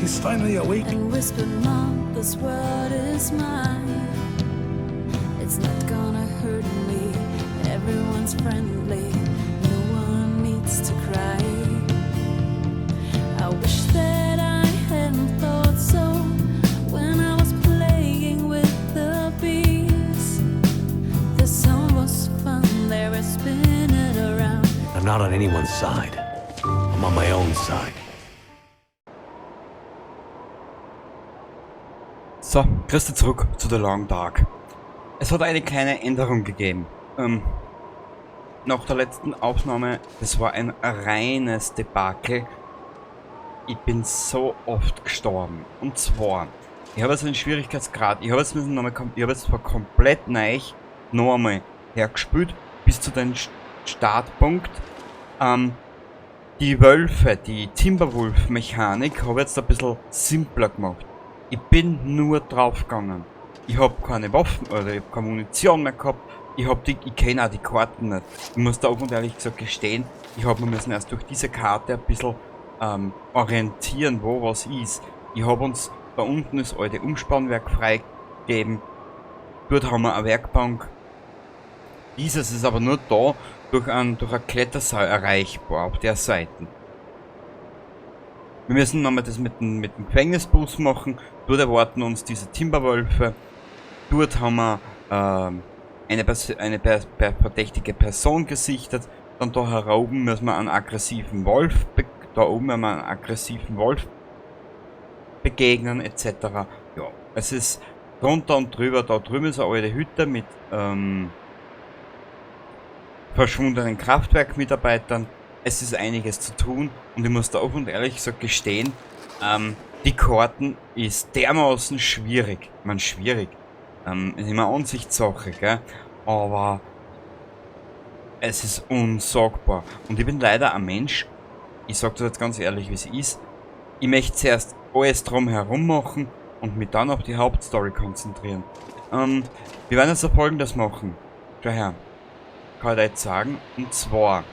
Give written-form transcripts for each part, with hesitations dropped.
He's finally awake. And whispered, Mom, this world is mine. It's not gonna hurt me. Everyone's friendly. No one needs to cry. I wish that I hadn't thought so when I was playing with the bees. The sun was fun, they were spinning around. I'm not on anyone's side. I'm on my own side. So, grüß dich zurück zu The Long Dark. Es hat eine kleine Änderung gegeben. Nach der letzten Aufnahme, das war ein reines Debakel. Ich bin so oft gestorben. Und zwar, ich habe jetzt einen Schwierigkeitsgrad, ich habe jetzt müssen noch mal kom-, ich habe jetzt zwar komplett neu noch einmal hergespült, bis zu dem Startpunkt. Die Wölfe, die Timberwolf-Mechanik, habe ich jetzt ein bisschen simpler gemacht. Ich bin nur draufgegangen. Ich hab keine Waffen oder ich hab keine Munition mehr gehabt. Ich kenn auch die Karten nicht. Ich muss da offen und ehrlich gesagt gestehen, ich hab mir müssen erst durch diese Karte ein bisschen orientieren, wo was ist. Ich hab uns da unten das alte Umspannwerk freigegeben. Dort haben wir eine Werkbank. Dieses ist aber nur da durch ein Kletterseil erreichbar auf der Seite. Wir müssen nochmal das mit dem Gefängnisbus machen. Dort erwarten uns diese Timberwölfe. Dort haben wir eine verdächtige Person gesichtet. Dann da heroben müssen wir einen aggressiven Wolf da oben werden wir einen aggressiven Wolf begegnen, et cetera. Ja, es ist drunter und drüber. Da drüben ist eine alte Hütte mit verschwundenen Kraftwerkmitarbeitern. Es ist einiges zu tun und ich muss da offen und ehrlich gesagt gestehen, die Karten ist dermaßen schwierig. Ich mein, schwierig. Ist immer Ansichtssache, gell? Aber es ist unsagbar. Und ich bin leider ein Mensch, ich sag das jetzt ganz ehrlich, wie es ist, ich möchte zuerst alles drumherum machen und mich dann auf die Hauptstory konzentrieren. Wir werden jetzt Folgendes machen. Schau her. Kann ich dir jetzt sagen. Und zwar,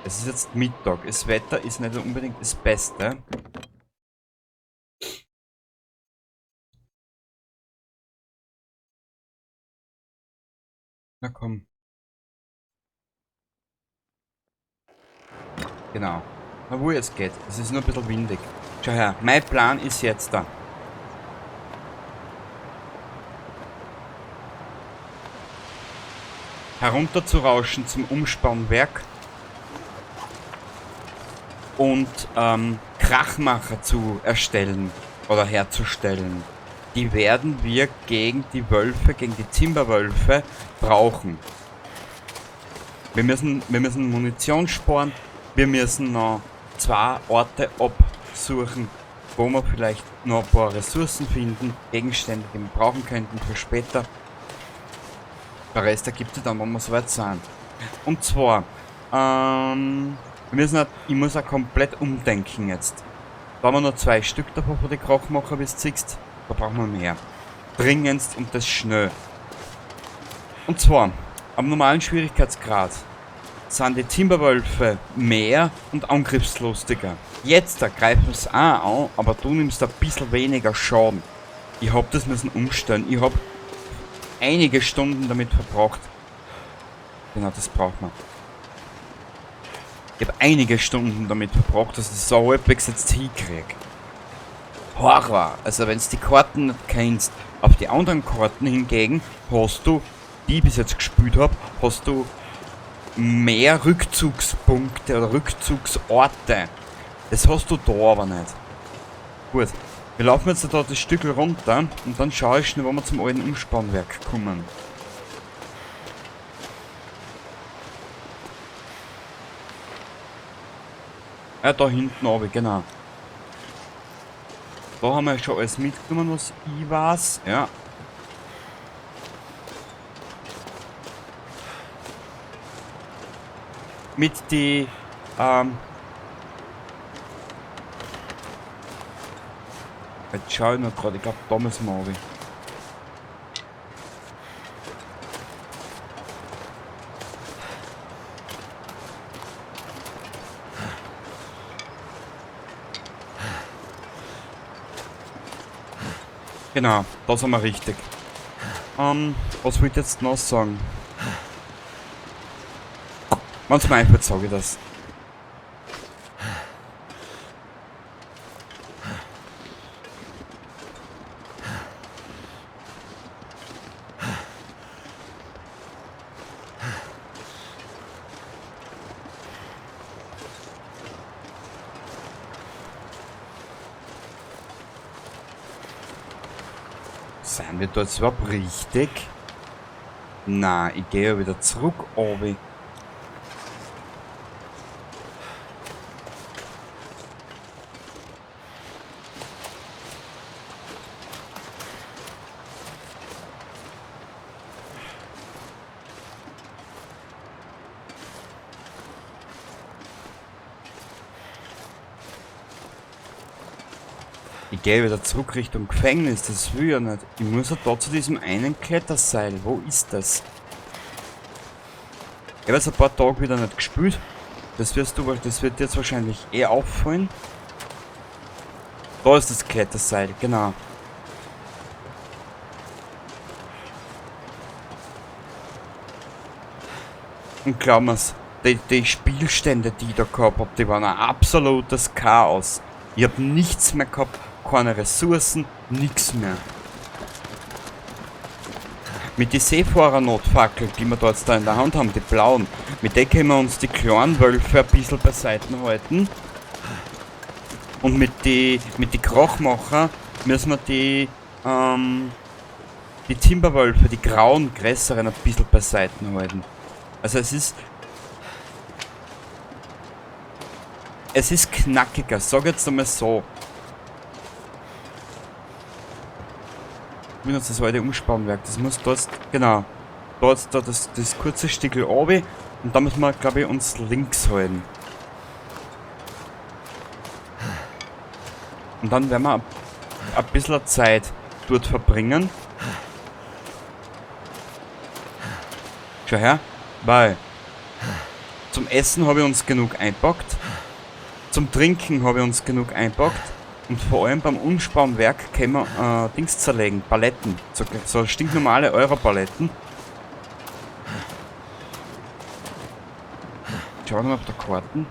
es ist jetzt Mittag. Das Wetter ist nicht unbedingt das Beste. Na komm. Genau. Na, wo jetzt geht. Es ist nur ein bisschen windig. Schau her, mein Plan ist jetzt da. Herunterzurauschen zum Umspannwerk und Krachmacher zu erstellen oder herzustellen. Die werden wir gegen die Wölfe, gegen die Timberwölfe brauchen. Wir müssen Munition sparen. Wir müssen noch 2 Orte absuchen, wo wir vielleicht noch ein paar Ressourcen finden, Gegenstände, die wir brauchen könnten für später. Der Rest ergibt sich dann, wenn wir soweit sind. Und zwar, wir müssen auch, ich muss auch komplett umdenken jetzt. Da haben wir noch 2 Stück davon von den Krachmacher, wie du siehst. Da brauchen wir mehr. Dringendst und das schnell. Und zwar, am normalen Schwierigkeitsgrad sind die Timberwölfe mehr und angriffslustiger. Jetzt, da greifen sie auch an, aber du nimmst ein bisschen weniger Schaden. Ich hab das müssen umstellen. Ich hab einige Stunden damit verbracht. Genau, das braucht man. Ich hab einige Stunden damit verbracht, dass ich das so halbwegs jetzt hinkrieg. Horror! Also wenn's die Karten nicht kennst, auf die anderen Karten hingegen hast du, die ich bis jetzt gespielt hab, hast du mehr Rückzugspunkte oder Rückzugsorte. Das hast du da aber nicht. Gut, wir laufen jetzt da das Stück runter und dann schaue ich schnell, wo wir zum alten Umspannwerk kommen. Ja, da hinten runter, genau. Da haben wir schon alles mitgenommen, was ich weiß. Ja. Mit die jetzt schau ich noch grad, ich glaub, da müssen wir runter. Genau, das haben wir richtig. Was wollte ich jetzt noch sagen? Wenn's mir einfällt, sage ich das. Sind wir dort überhaupt richtig? Na, ich gehe ja wieder zurück, obi. Ich gehe wieder zurück Richtung Gefängnis, das will ich ja nicht. Ich muss ja da zu diesem einen Kletterseil. Wo ist das? Ich habe jetzt ein paar Tage wieder nicht gespielt. Das wirst du, das wird dir jetzt wahrscheinlich eh auffallen. Da ist das Kletterseil, genau. Und glaub mir's, die Spielstände, die ich da gehabt hab, die waren ein absolutes Chaos. Ich hab nichts mehr gehabt, keine Ressourcen, nix mehr. Mit den Seefahrernotfackeln, die wir da jetzt da in der Hand haben, die blauen, mit denen können wir uns die kleinen Wölfe ein bisschen beiseite halten. Und mit die Krachmacher müssen wir die Timberwölfe, die grauen, größeren, ein bisschen beiseite halten. Also es ist knackiger, sag jetzt einmal so. Ich benutze das alte Umspannwerk, das muss dort, genau, dort da das kurze Stickel runter und da müssen wir, glaube ich, uns links halten. Und dann werden wir ein bisschen Zeit dort verbringen. Schau her, weil zum Essen habe ich uns genug einpackt. Zum Trinken habe ich uns genug einpackt. Und vor allem beim Umspannwerk können wir Dings zerlegen, Paletten. So stinknormale Euro-Paletten. Schauen wir mal auf der Karten.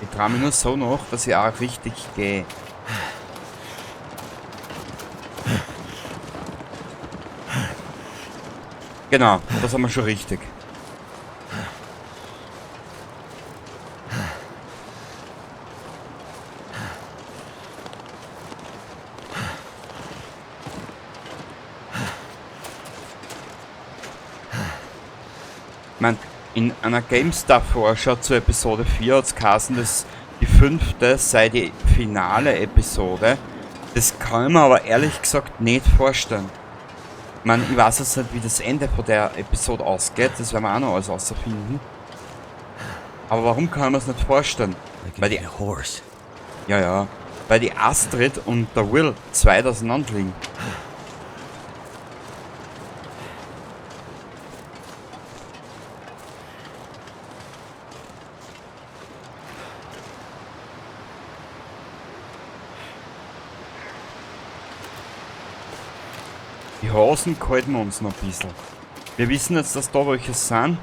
Ich traue mich nur so noch, dass ich auch richtig gehe. Genau, das haben wir schon richtig. Ich mein, in einer GameStar-Vorschau zur Episode 4 hat's geheißen, dass die 5. sei die finale Episode. Das kann ich mir aber ehrlich gesagt nicht vorstellen. Ich meine, ich weiß jetzt nicht, wie das Ende von der Episode ausgeht, das werden wir auch noch alles rausfinden. Aber warum kann man es nicht vorstellen? Weil die, ja, ja, weil die Astrid und der Will zwei auseinander liegen. Die Hasen halten wir uns noch ein bisschen. Wir wissen jetzt, dass da welche sind.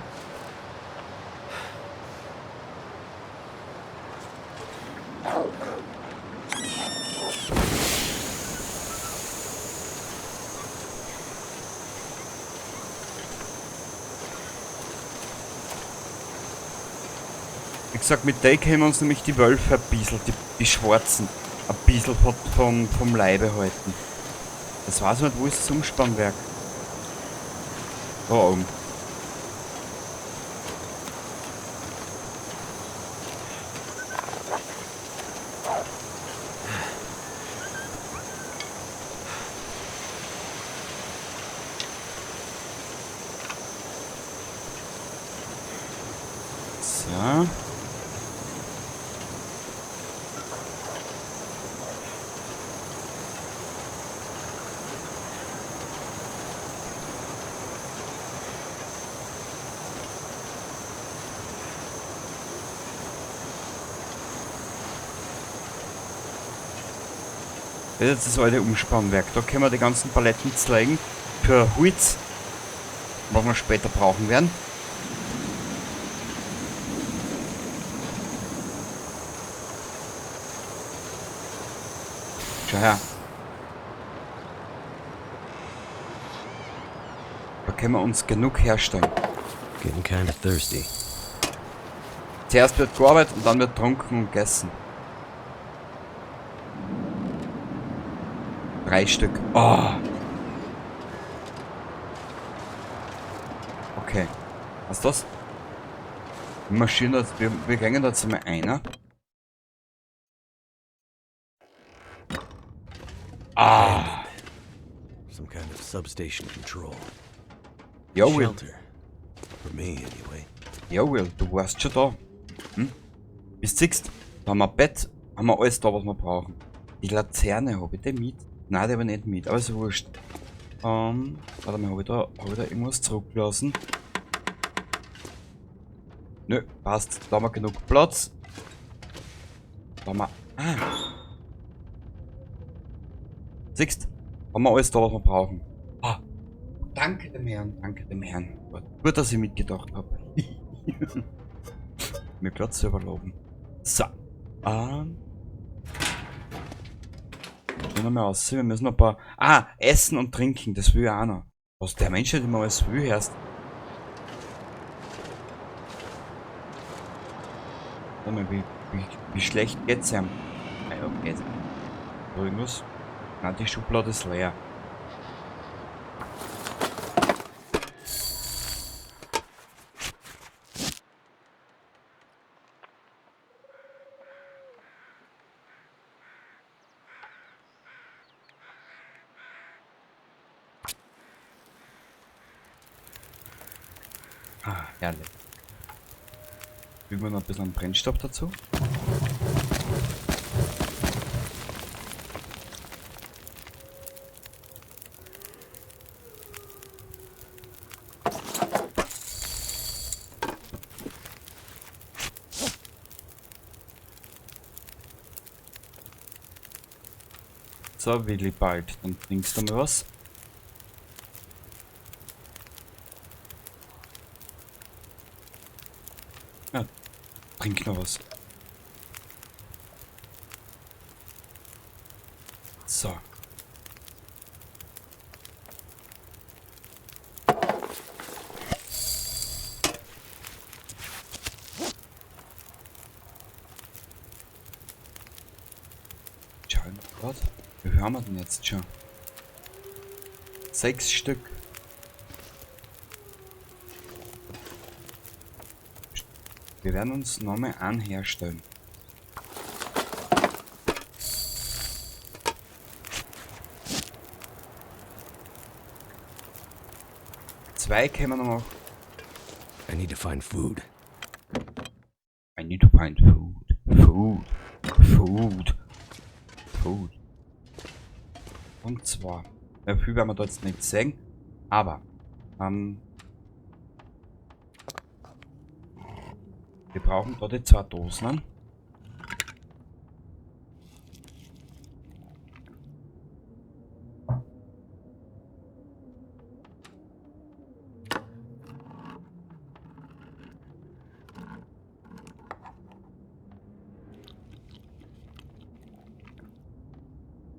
Wie gesagt, mit der können wir uns nämlich die Wölfe ein bisschen, die Schwarzen, ein bisschen vom Leibe halten. Das weiß ich nicht, wo ist das Umspannwerk? Da oben. So. Das ist jetzt das alte Umspannwerk. Da können wir die ganzen Paletten zeigen für Holz, was wir später brauchen werden. Schau her. Da können wir uns genug herstellen. Getting kinda thirsty. Zuerst wird gearbeitet und dann wird getrunken und gegessen. 3 Stück. Oh. Okay. Was ist das? Wir marschieren da, wir gehen da jetzt mal einer. Ah. Some kind of substation control. Ja, Will. Shelter. For me, anyway. Ja, Will, du warst schon da. Hm? Bis siehst, da haben wir Bett, haben wir alles da, was wir brauchen. Die Laterne hab ich die mit? Nein, die hab ich nicht mit, aber ist ja wurscht. Warte mal, hab ich da irgendwas zurückgelassen? Nö, passt. Da haben wir genug Platz. Da haben wir. Ah! Siehst, haben wir alles da, was wir brauchen. Ah! Danke dem Herrn, danke dem Herrn. Gut, dass ich mitgedacht hab. Mir grad selber loben. So. Gehen wir mal raus. Wir müssen noch ein paar. Ah, Essen und Trinken, das will ich auch noch. Was der Mensch nicht immer alles will, erst. Warte mal, wie schlecht geht's ihm? Ah ja, geht. So, irgendwas. Nein, die Schublade ist leer. Ah, herrlich. Fügen wir noch ein bisschen Brennstoff dazu. So, Willi, bald. Dann trinkst du mal was. Ja, trink noch was. So. Schau mal grad. Wie viel haben wir denn jetzt schon? 6 Stück. Wir werden uns nochmal anherstellen. 2 können wir noch machen. I need to find food. I need to find food. Food. Food. Food. Und zwar, ja, viel werden wir da jetzt nicht sehen, aber wir brauchen da die 2 Dosen an.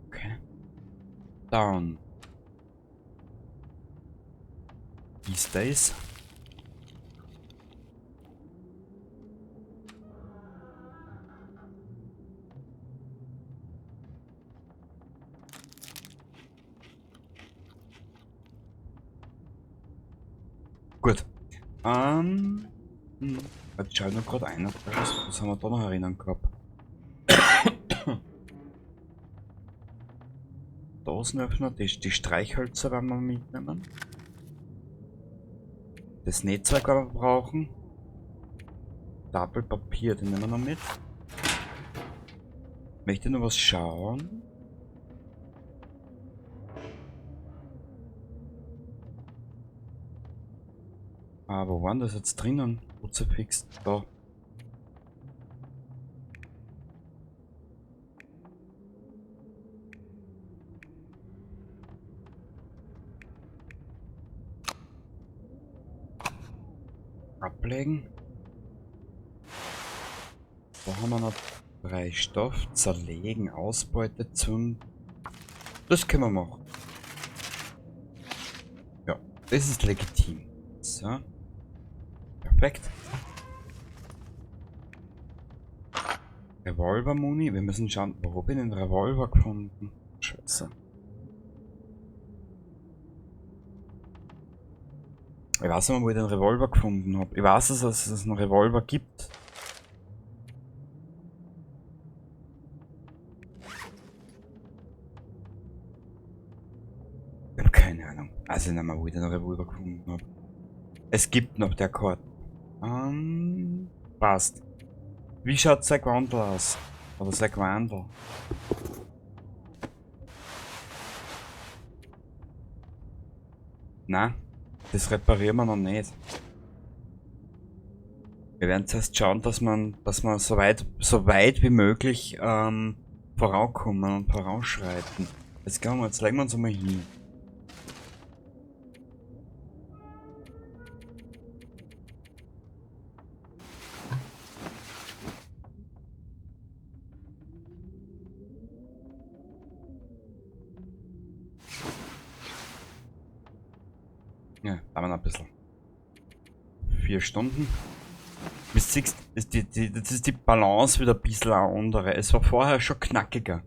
Okay. Down. These days. Gut. Jetzt schau ich noch grad ein. Was haben wir da noch erinnern gehabt? Dosenöffner, die Streichhölzer werden wir mitnehmen. Das Netzwerk werden wir brauchen. Stapel Papier, den nehmen wir noch mit. Möchte noch was schauen. Ah, wo waren das jetzt drinnen? Kruzifix, da. Ablegen. Da haben wir noch 3 Stoff. Zerlegen, Ausbeute zum. Das können wir machen. Ja, das ist legitim. So. Perfekt. Revolver-Muni. Wir müssen schauen, wo hab ich den Revolver gefunden? Scheiße. Ich weiß nicht mehr, wo ich den Revolver gefunden hab. Ich weiß, dass es einen Revolver gibt. Ich hab keine Ahnung. Also nicht mehr, wo ich den Revolver gefunden hab. Es gibt noch der Karte. Passt. Wie schaut sein Gewandel aus? Oder sein Gewandel? Nein, das reparieren wir noch nicht. Wir werden zuerst schauen, dass man so weit wie möglich vorankommen und voranschreiten. Jetzt gehen wir, jetzt legen wir uns einmal hin. Ja, dauert noch ein bisschen. 4 Stunden. Bis siehst, das ist die Balance wieder ein bisschen eine andere. Es war vorher schon knackiger.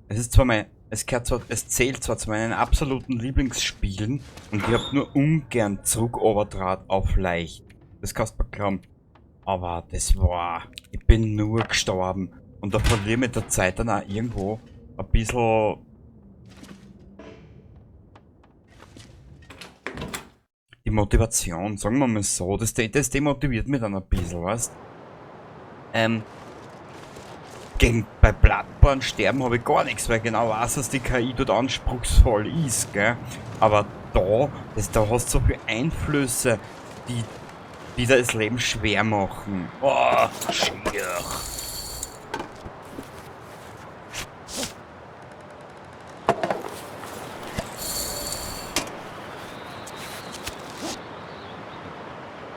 Es ist zwar mein, es gehört zwar, es zählt zwar zu meinen absoluten Lieblingsspielen und ich hab nur ungern zurück-Overdraht auf leicht. Das kannst du mir glauben. Aber das war, ich bin nur gestorben. Und da verliere ich mit der Zeit dann auch irgendwo ein bisschen die Motivation, sagen wir mal so, das demotiviert mich dann ein bisschen, weißt? Bei Bloodborne sterben habe ich gar nichts, weil ich genau weiß, dass die KI dort anspruchsvoll ist, gell? Aber da hast du so viele Einflüsse, die dir das Leben schwer machen. Oh, schier.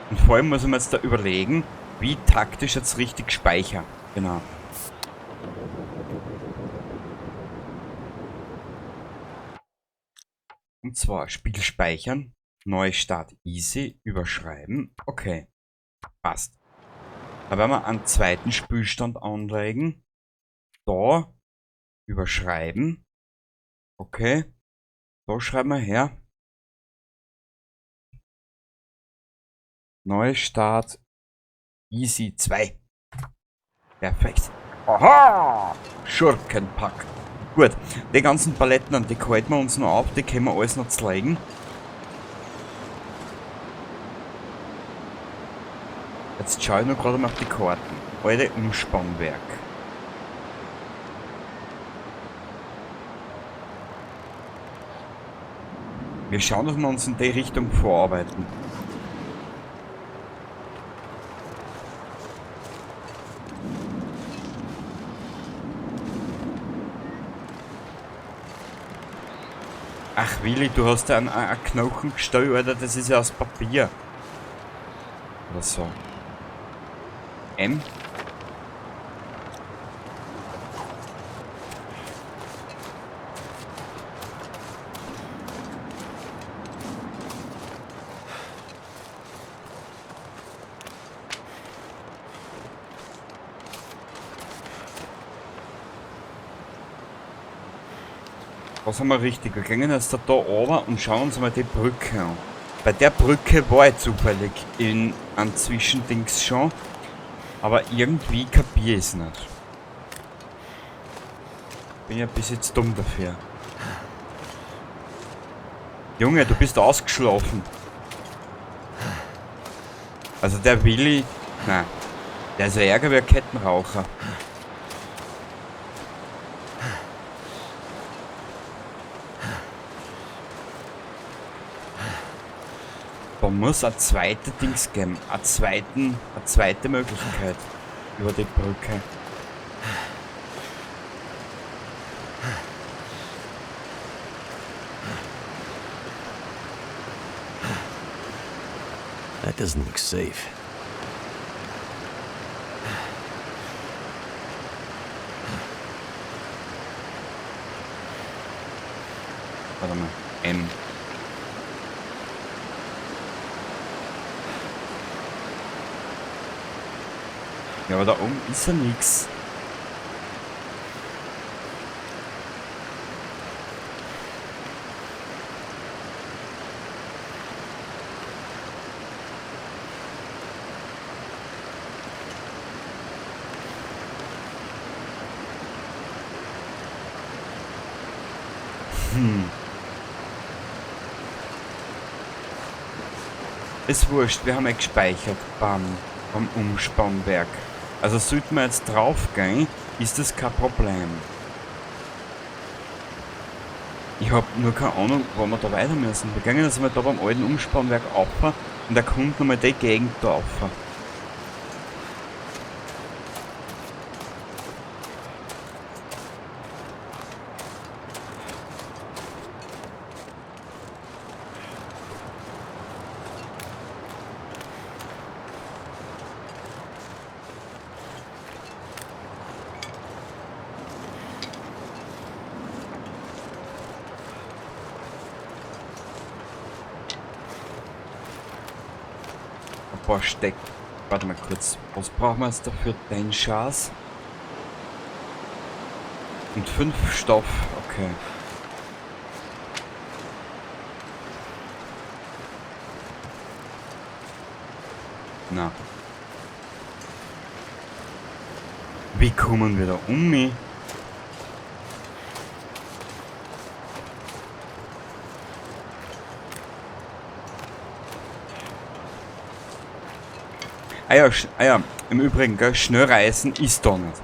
Und vor allem muss ich mir jetzt da überlegen, wie taktisch jetzt richtig speichern. Genau. Und zwar Spiel speichern, Neustart easy, überschreiben. Okay, passt. Da werden wir einen zweiten Spielstand anlegen. Da überschreiben. Okay, da schreiben wir her. Neustart Easy 2. Perfekt. Aha! Schurkenpack. Gut, die ganzen Paletten, an die halten wir uns noch auf, die können wir alles noch zeigen. Jetzt schaue ich noch gerade mal auf die Karten. Alte Umspannwerk. Wir schauen, dass wir uns in die Richtung vorarbeiten. Ach Willi, du hast ja ein Knochengestell, Alter, das ist ja aus Papier. Oder so. M. Was haben wir richtig? Wir gehen jetzt da runter und schauen uns mal die Brücke an. Bei der Brücke war ich zufällig in einem Zwischendings schon, aber irgendwie kapier ich's nicht. Bin ja bis jetzt dumm dafür. Junge, du bist ausgeschlafen. Also der Willi, nein, der ist ja ärger wie ein Kettenraucher. Da muss eine zweite Dings geben, eine zweite Möglichkeit über die Brücke. Doesn't look safe. Warte mal. M. Ja, aber da oben ist ja nix. Ist wurscht, wir haben ja gespeichert beim Umspannwerk. Also sollten wir jetzt drauf gehen, ist das kein Problem. Ich hab nur keine Ahnung, wo wir da weiter müssen. Wir gehen jetzt mal da beim alten Umspannwerk auf und erkunden nochmal die Gegend da auf. Paar Steck. Warte mal kurz. Was brauchen wir jetzt dafür? Den Schaß. Und 5 Stoff. Okay. Na. Wie kommen wir da um mich? Ah ja, im Übrigen, gell, Schnellreisen ist da nicht.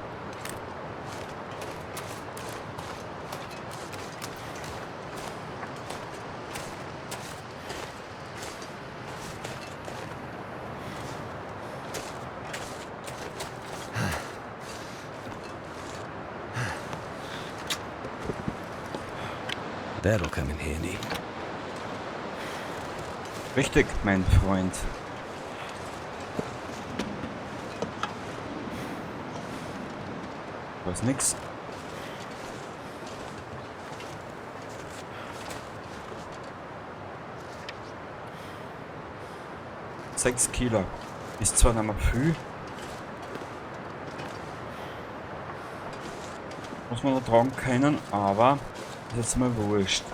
That'll come in handy. Richtig, mein Freund. Da ist nix. 6 Kilo. Ist zwar nicht mehr viel. Muss man da tragen können, aber ist jetzt mal wurscht.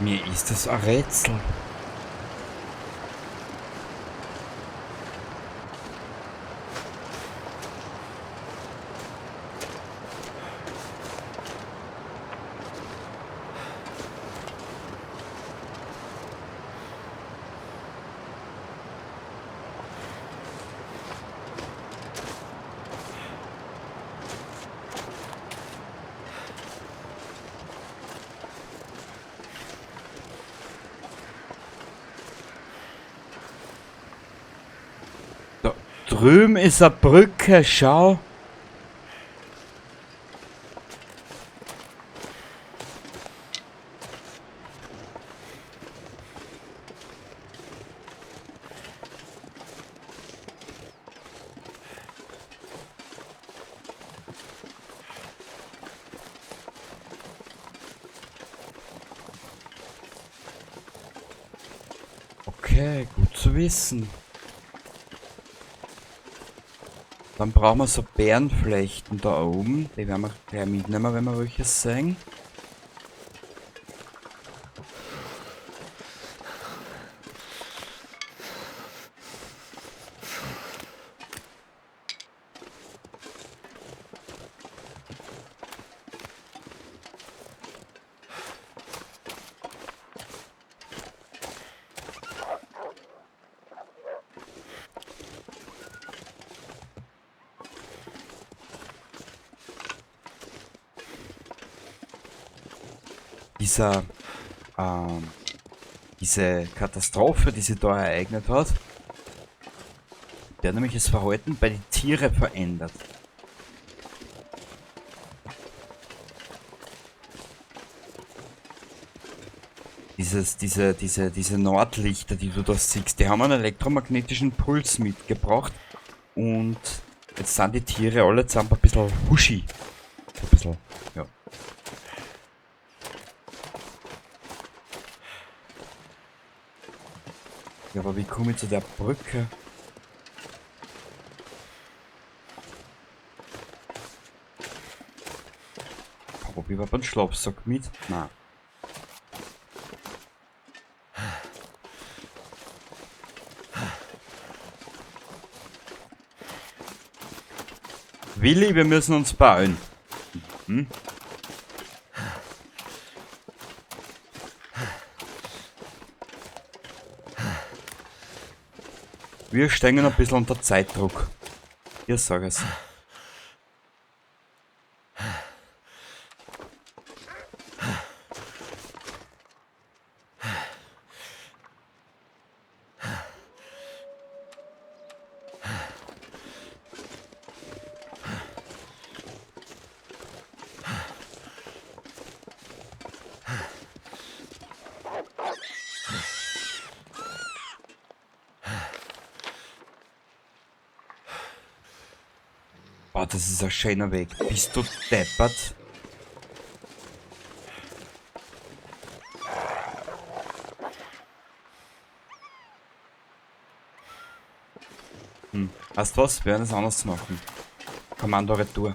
Mir ist das ein Rätsel. Da drüben ist eine Brücke, schau. Okay, gut zu wissen. Dann brauchen wir so Bärenflechten da oben. Die werden wir gleich mitnehmen, wenn wir welche sehen. Dieser, diese Katastrophe, die sich da ereignet hat, der hat nämlich das Verhalten bei den Tieren verändert. Diese Nordlichter, die du da siehst, die haben einen elektromagnetischen Puls mitgebracht und jetzt sind die Tiere alle zusammen ein bisschen huschi. Ein bisschen, ja. Ja, aber wie komme ich zu der Brücke? Hab ich überhaupt einen Schlafsack mit? Nein. Willi, wir müssen uns beeilen. Hm? Wir stehen ein bisschen unter Zeitdruck. Ich sag es. Boah, das ist ein schöner Weg. Bist du deppert? Hm. Weißt du was? Wir werden es anders machen. Kommando Retour.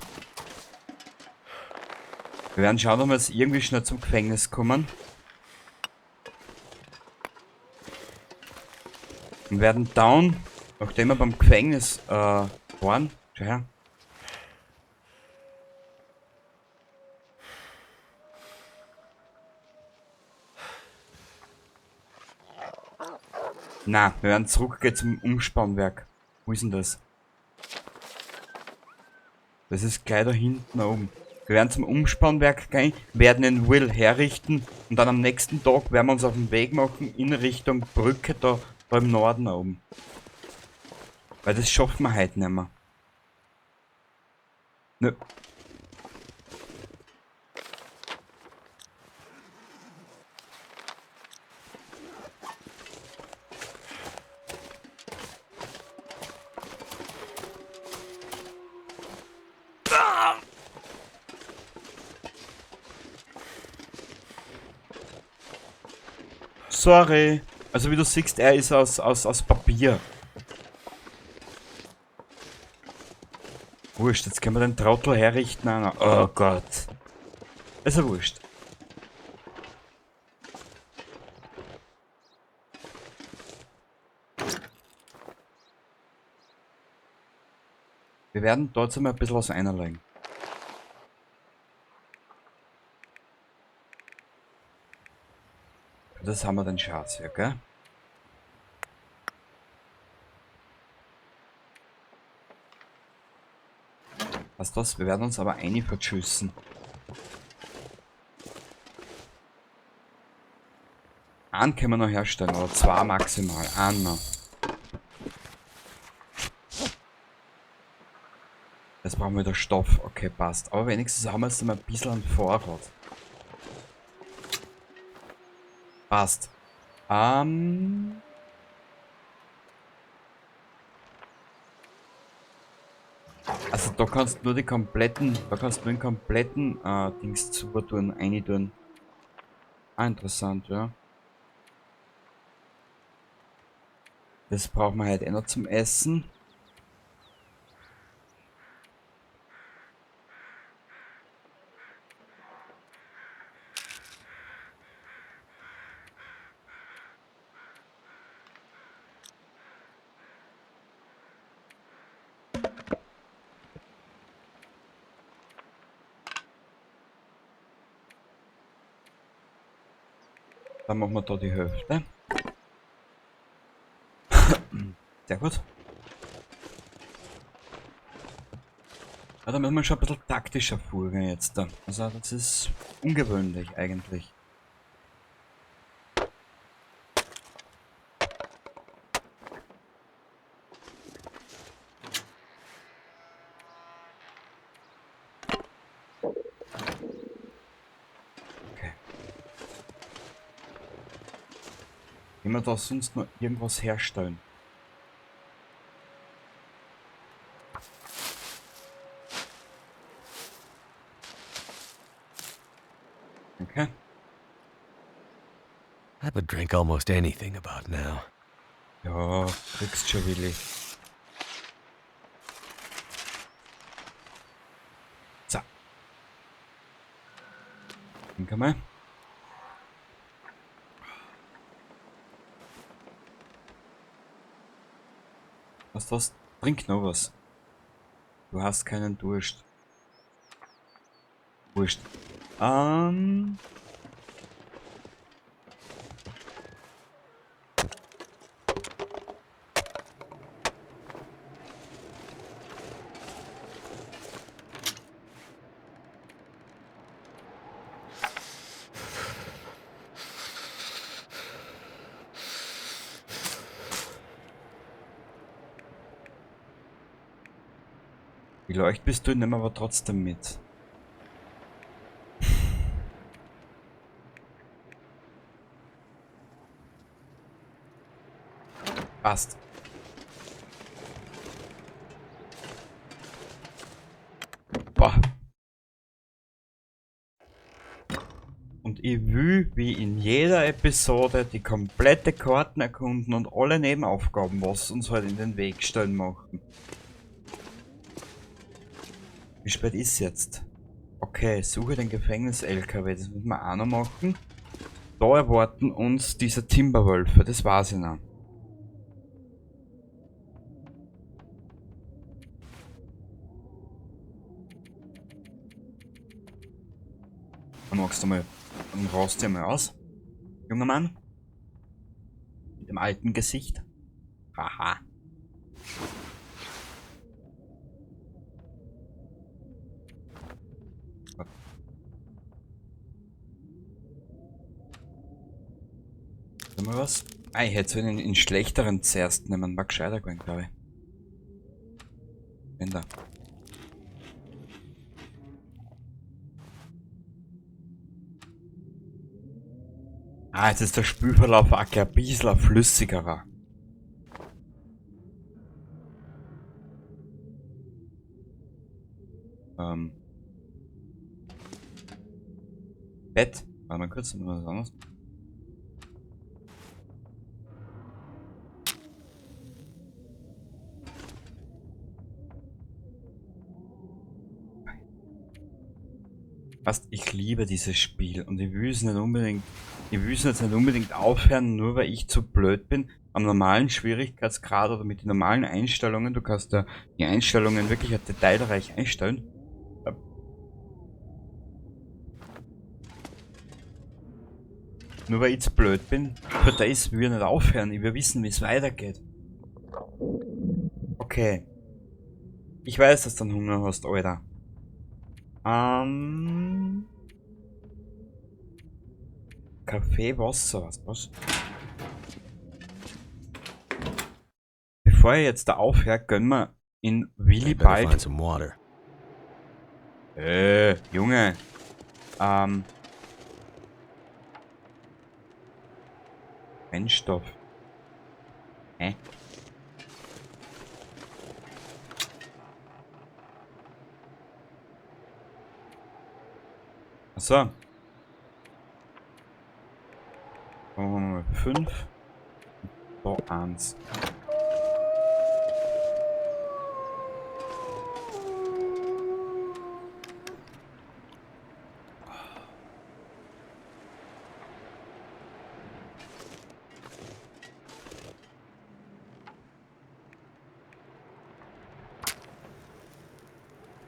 Wir werden schauen, ob wir jetzt irgendwie schnell zum Gefängnis kommen. Und werden down, nachdem wir beim Gefängnis waren. Schau her. Na, wir werden zurückgehen zum Umspannwerk. Wo ist denn das? Das ist gleich da hinten oben. Wir werden zum Umspannwerk gehen, werden den Will herrichten und dann am nächsten Tag werden wir uns auf den Weg machen in Richtung Brücke da im Norden oben. Weil das schaffen wir heute nicht mehr. Nö. Sorry. Also wie du siehst, er ist aus Papier. Wurscht, jetzt können wir den Trottel herrichten. Oh Gott. Ist ja wurscht. Wir werden dort mal ein bisschen was einlegen. Das haben wir den Schatz hier, gell? Was das? Wir werden uns aber eine verschüssen. Einen können wir noch herstellen, oder zwei maximal. Einen noch. Jetzt brauchen wir wieder Stoff. Okay, passt. Aber wenigstens haben wir jetzt mal ein bisschen einen Vorrat. Passt. Also da kannst du nur die kompletten, da kannst du den kompletten Dings zu tun, rein tun. Ah, interessant, ja. Das brauchen wir halt eh noch zum Essen. Dann machen wir da die Hälfte. Sehr gut. Ja, da müssen wir schon ein bisschen taktischer vorgehen jetzt da. Also das ist ungewöhnlich eigentlich. Können wir da sonst noch irgendwas herstellen? Okay. I would drink almost anything about now. Ja, kriegst schon, Willi. So. Trink mal. Was das? Trink noch was. Du hast keinen Durst. Wurscht. Die Leuchtpistole nehmen wir aber trotzdem mit. Passt. Boah. Und ich will, wie in jeder Episode, die komplette Karten erkunden und alle Nebenaufgaben, was uns halt in den Weg stellen, machen. Wie spät ist jetzt? Okay, suche den Gefängnis-LKW, das müssen wir auch noch machen. Da erwarten uns diese Timberwölfe, das weiß ich noch. Dann magst du mal, dann rast du mal aus, junger Mann. Mit dem alten Gesicht. Haha. Mal was? Ah, ich hätte so einen in schlechteren zuerst nehmen, war gescheiter gewesen, glaub ich. Wenn da. Ah, jetzt ist der Spülverlauf auch gleich ein bisschen flüssigerer. Bett. Warte mal kurz, was anderes. Weißt, ich liebe dieses Spiel und ich will es nicht unbedingt, ich will es jetzt nicht unbedingt aufhören, nur weil ich zu blöd bin. Am normalen Schwierigkeitsgrad oder mit den normalen Einstellungen, du kannst ja die Einstellungen wirklich detailreich einstellen. Nur weil ich zu blöd bin, für das will ich nicht aufhören. Ich will wissen, wie es weitergeht. Okay. Ich weiß, dass du einen Hunger hast, Alter. Kaffee, Wasser, was, was? Bevor ich jetzt da aufhöre, gönnen wir in Willi I'd better bald. find some water. Junge. Brennstoff. Hä? Achso. Machen wir mal 5. Da 1.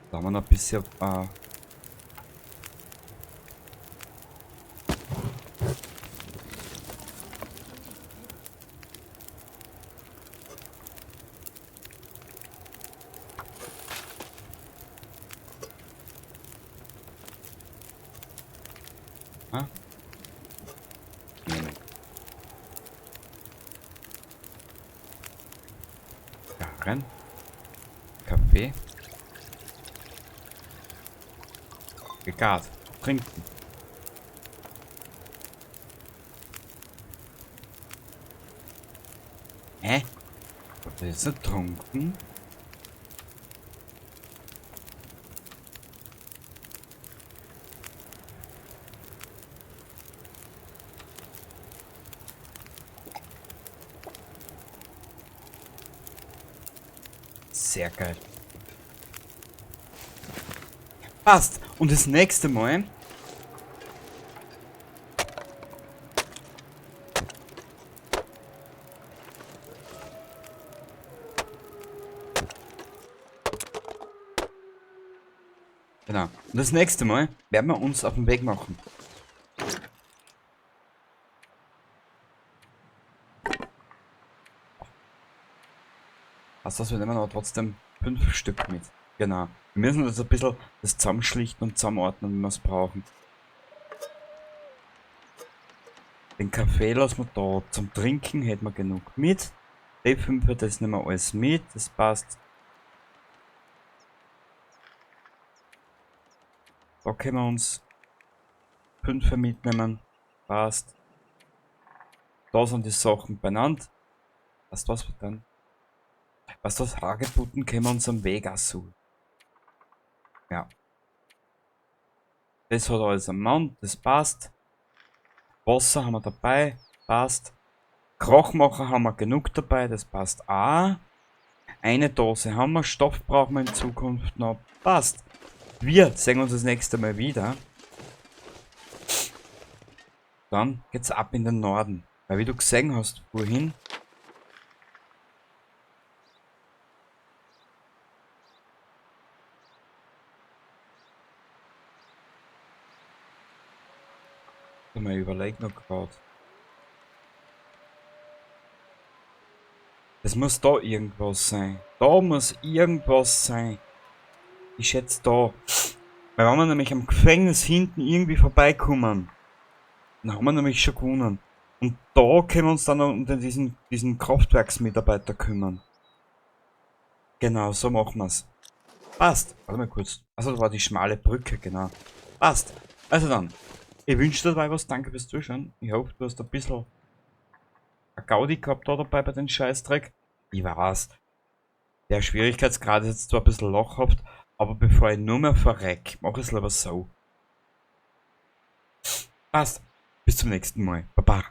Da haben wir noch ein bisschen, Ah. Nehmen. Da rein. Kaffee. Gegart. Trinken. Hä? Hat er jetzt nicht getrunken? Sehr geil. Passt. Und das nächste Mal Genau. Und das nächste Mal werden wir uns auf den Weg machen. Also das, wir nehmen aber trotzdem 5 Stück mit. Genau. Wir müssen das ein bisschen das zusammenschlichten und zusammenordnen, wenn wir es brauchen. Den Kaffee lassen wir da. Zum Trinken hätten wir genug mit. Die 5, das nehmen wir alles mit. Das passt. Da können wir uns 5 mitnehmen. Passt. Da sind die Sachen benannt. Was das wird dann? Was das Hagebutten können wir uns am Weg auch suchen. Ja. Das hat alles am Mann, das passt. Wasser haben wir dabei, passt. Krachmacher haben wir genug dabei, das passt auch. Eine Dose haben wir, Stoff brauchen wir in Zukunft noch, passt. Wir sehen uns das nächste Mal wieder. Dann geht's ab in den Norden. Weil wie du gesehen hast vorhin, mal überleg noch grad. Es muss da irgendwas sein. Da muss irgendwas sein. Ich schätze da. Weil wenn wir nämlich am Gefängnis hinten irgendwie vorbeikommen, dann haben wir nämlich schon gewonnen. Und da können wir uns dann um diesen Kraftwerksmitarbeiter kümmern. Genau, so machen wir's. Passt. Warte mal kurz. Also da war die schmale Brücke, genau. Passt. Also dann. Ich wünsche dir dabei was. Danke fürs Zuschauen. Ich hoffe, du hast ein bisschen eine Gaudi gehabt da dabei bei den Scheißdreck. Ich weiß. Der Schwierigkeitsgrad ist jetzt zwar ein bisschen lachhaft, aber bevor ich nur mehr verreck, mach ich's lieber so. Passt. Bis zum nächsten Mal. Baba.